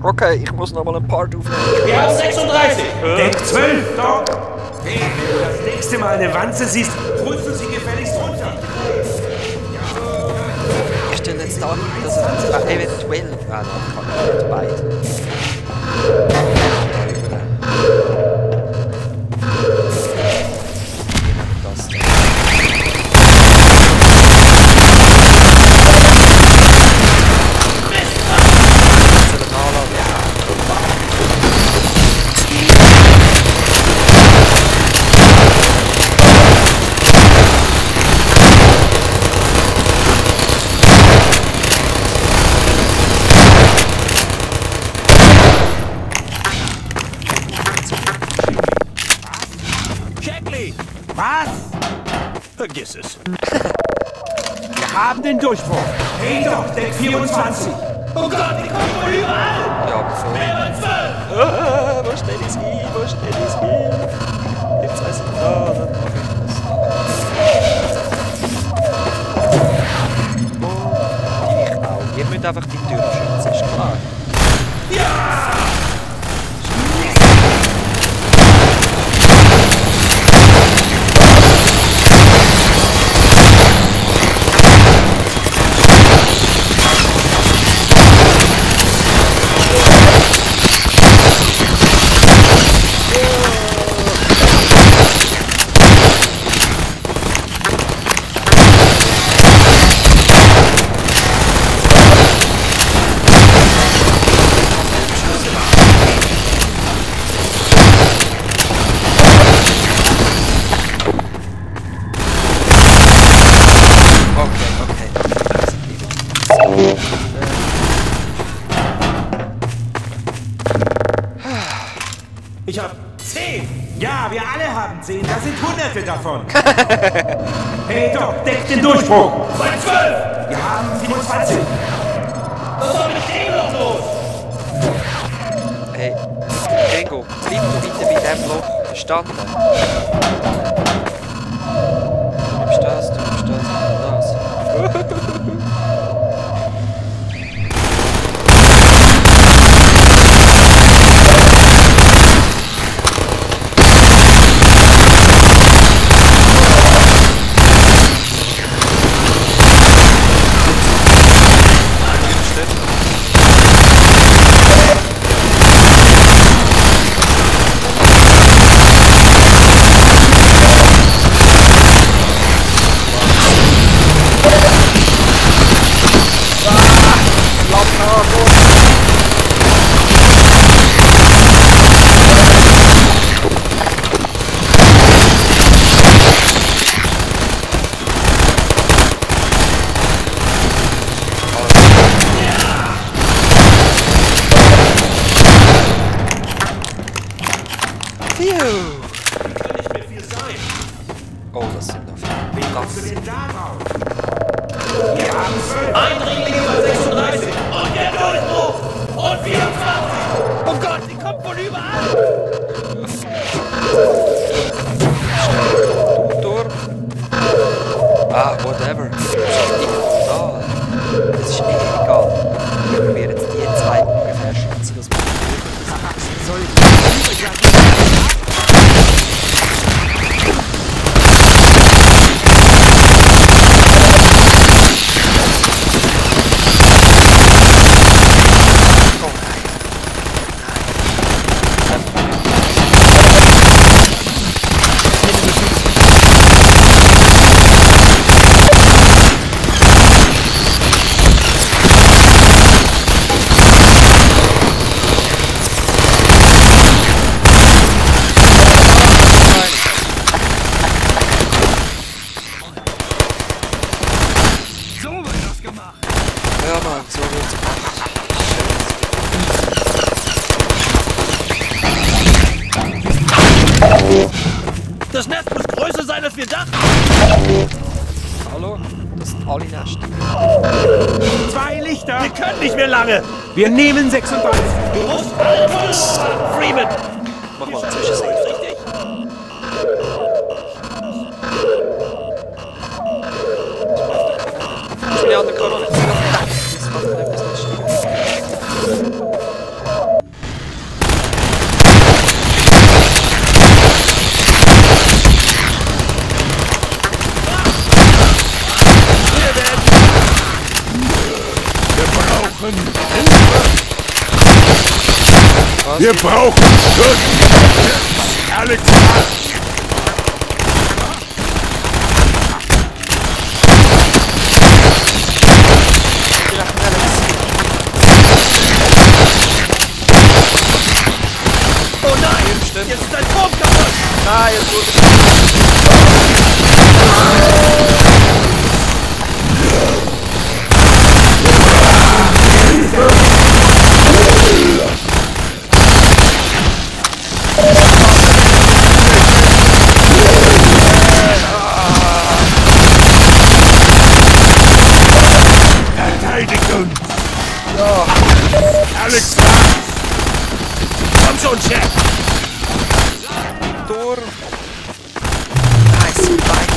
Okay, ich muss nochmal ein Part aufnehmen. Wir haben 36. Deck 12, Doc. Hey, wenn du das nächste Mal eine Wanze siehst, holst du sie gefälligst runter. Ich stelle jetzt da hin, dass er eventuell rennen kann. Mit beiden. Was? Vergiss es. Wir haben den Durchbruch. Hey Doc, Deck 24. Oh Gott, die kommen von überall. Ja, bevor. Mehr 12. Wo stell ich's hin? Wo stell ich's hin? Jetzt heißt es da, dann mach ich das. Und ich auch. Ihr müsst einfach die Tür schützen, ist klar. Ja! Ich hab 10. Ja, wir alle haben 10. Da sind Hunderte davon. Hey Doc, deck den Durchbruch. Bei 12. Wir haben 27. Was soll mit dem noch los? Hey, Gringo, bleib du bitte bei diesem Loch. Verstanden? Du nimmst das und das. Oh, das sind noch viele. Wie kommst du denn darauf? Wir haben 12. Eindringlinge bei 36. Und der Durchbruch. Und 24. Oh Gott, die kommen von überall. Durch. Ah, whatever. Ah, das ist eh egal. Ich probiere jetzt die zwei ungefähr schätzen, dass man Soll Ja, Mann, so wird's gemacht. Das Nest muss größer sein, als wir dachten. Hallo? Das sind alle Nester. 2 Lichter. Wir können nicht mehr lange. Wir nehmen 36. Du musst alle Tunnels machen, Freeman. Mach mal einen Zwischensee. Richtig. Ich bin ja an der Korona. Das macht etwas nicht stimmen. Wir brauchen Schutz! Alyx! Oh nein! Jetzt ist dein Turm kaputt! Nein, jetzt wurde Verteidigt uns! ja. Alyx! Komm schon, Chef! Tor. Nice, Bein.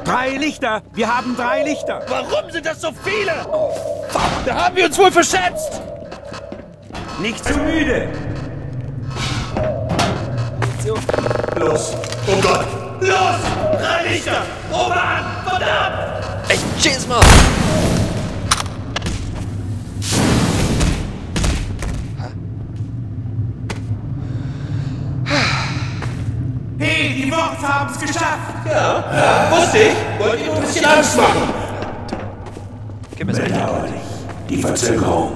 Drei Lichter! Wir haben 3 Lichter! Warum sind das so viele? Da haben wir uns wohl verschätzt! Nicht zu müde! Los! Oh Gott! Los! 3 Lichter! Oben an! Verdammt! Ey, tschüss mal. Hey, die Worte haben es geschafft! Ja, wusste ich! Wollt ihr nur ein bisschen Angst machen? Gib mir so ein Bedauerlich. Die Verzögerung.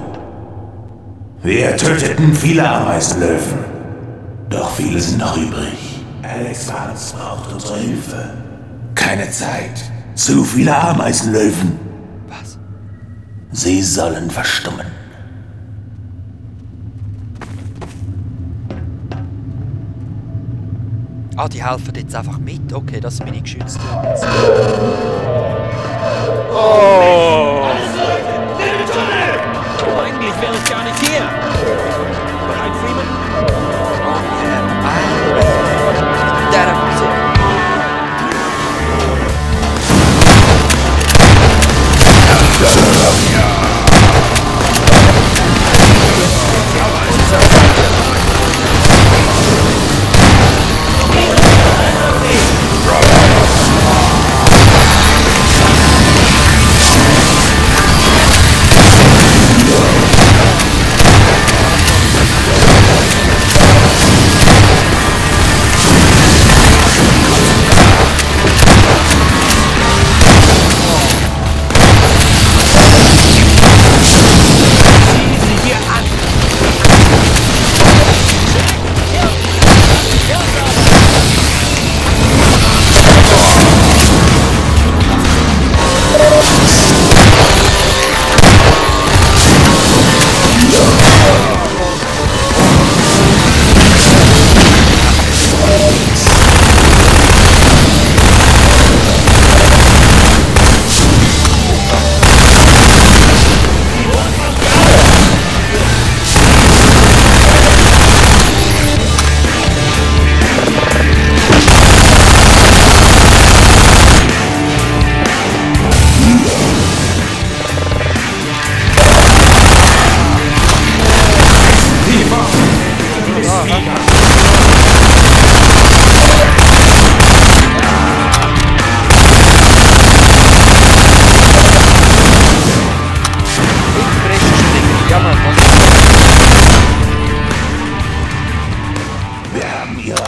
Wir töteten viele Ameisenlöwen. Doch viele sind noch übrig. Alyx braucht unsere Hilfe. Keine Zeit. Zu viele Ameisenlöwen. Was? Sie sollen verstummen. Ah, die helfen jetzt einfach mit. Okay, das sind meine geschützten. Alles Leute! In den Tunnel! Eigentlich wäre ich gar nicht hier! Bereit, Freeman? Der Musik.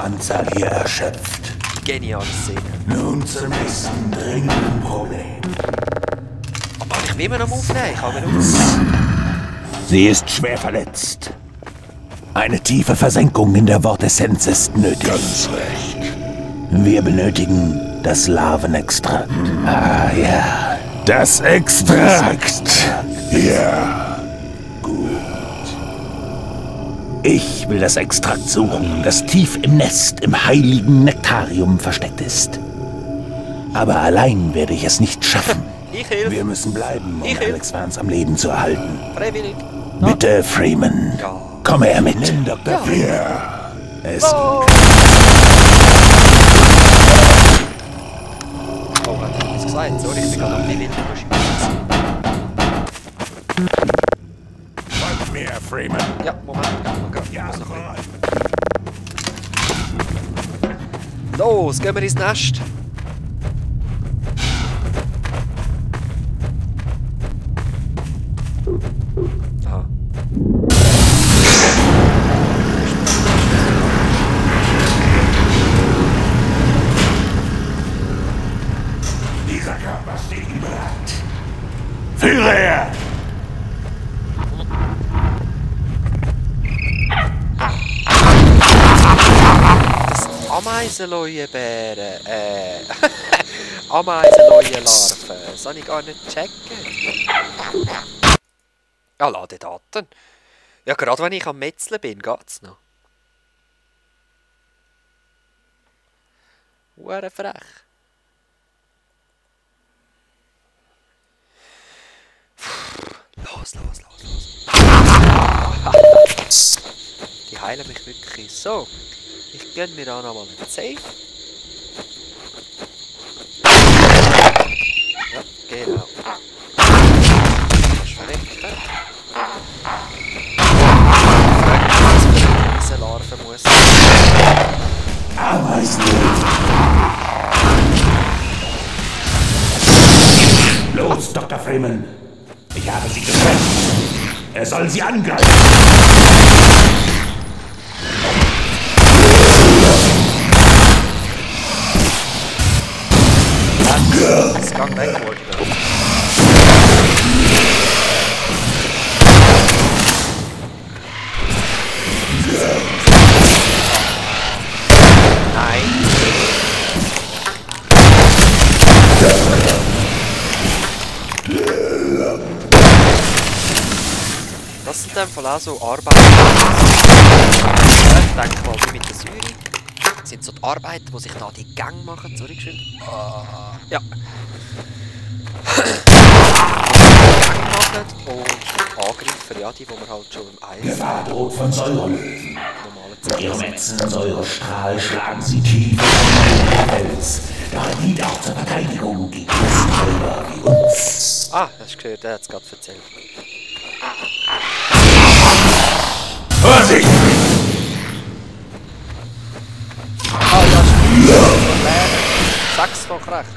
Anzahl hier erschöpft. Geniale Szene. Nun zum nächsten dringenden Problem. Aber ich will immer noch aufnehmen. Ich habe ihn aus. Sie ist schwer verletzt. Eine tiefe Versenkung in der Wortessenz ist nötig. Ganz recht. Wir benötigen das Larvenextrakt. Ah ja. Das Extrakt. Ja. Gut. Ich will das Extrakt suchen, das tief im Nest, im heiligen Nektarium versteckt ist. Aber allein werde ich es nicht schaffen. Ich helfe. Wir müssen bleiben, um Ich helfe. Alyx am Leben zu erhalten. Freiwillig. Bitte, Freeman. Ja. Komm her mit. Dr. Ja. Ja. Es Oh, hat er etwas gesagt? Sorry, ich bin gerade am Limit. Folgt mir, Freeman. Ja, Moment. Ja, Muss noch bereit. Los, gehen wir ins Nest. there! Ameisenleuenbären, Ameisenleuenlarven, das habe ich gar nicht checken. Ja, Ladedaten. Ja, gerade wenn ich am Metzeln bin, geht's noch. Hure frech. Los. Die heilen mich wirklich so. Ich gönne mir auch noch mal einen Safe. Ja, genau. Das ist verreckt. Diese Larve muss. Ameisen. Los, Dr. Freeman. Ich habe sie geschwächt. Er soll sie angreifen. Das Gang weg wurde. Nein. Das sind dann auch so Arbeiten. Ich denke mal, wie mit der Säure. Das sind so die Arbeiten, die sich da die Gänge machen. Sorry, geschwind. Ja. Und Angreifer, ja, die man halt schon im Eis. Gefahr droht von Säurelöwen. Mit ihrem ätzenden Säurestrahl schlagen sie tief in den Fels. Doch er dient auch zur Verteidigung gegen Säurer wie uns. Ah, hast du gehört, der hat es gerade erzählt. Vorsicht! Ah, ja, stimmt. Sag's doch recht.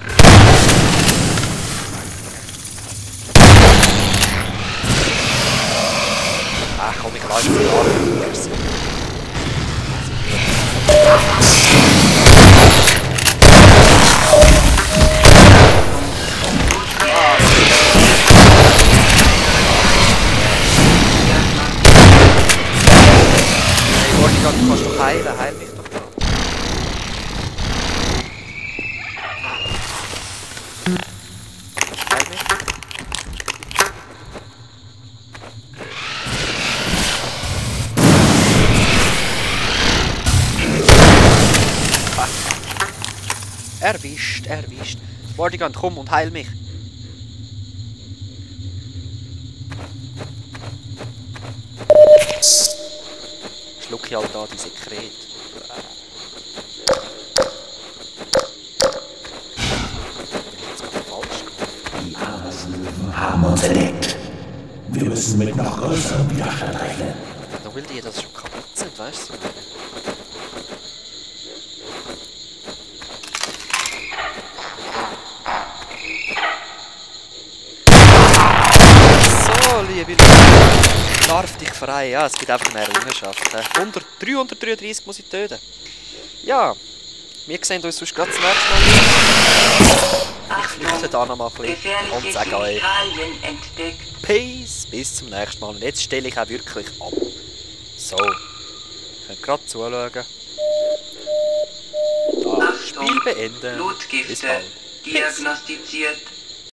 Ach komm, ich lasse es an. Hey, Vortigaunts, du kannst doch heilen, heil mich doch mal. Heil mich. Erwischt. Vortigaunts, komm und heil mich. Schluck ich halt da die Sekret. Die Ameisen haben uns entdeckt. Wir müssen mit noch größerem Widerstand rechnen. Nur weil die das schon kaputt sind, weißt du? So, liebe Leute. Darf dich frei. Ja, es gibt einfach eine Errungenschaft. 333 muss ich töten. Ja, wir sehen uns sonst gerade das nächste Mal. Ich flüchte da noch mal ein bisschen und sage euch Peace, bis zum nächsten Mal. Und jetzt stelle ich auch wirklich ab. So, ihr könnt gerade zuschauen. Da, Spiel beenden. Bis bald. Diagnostiziert.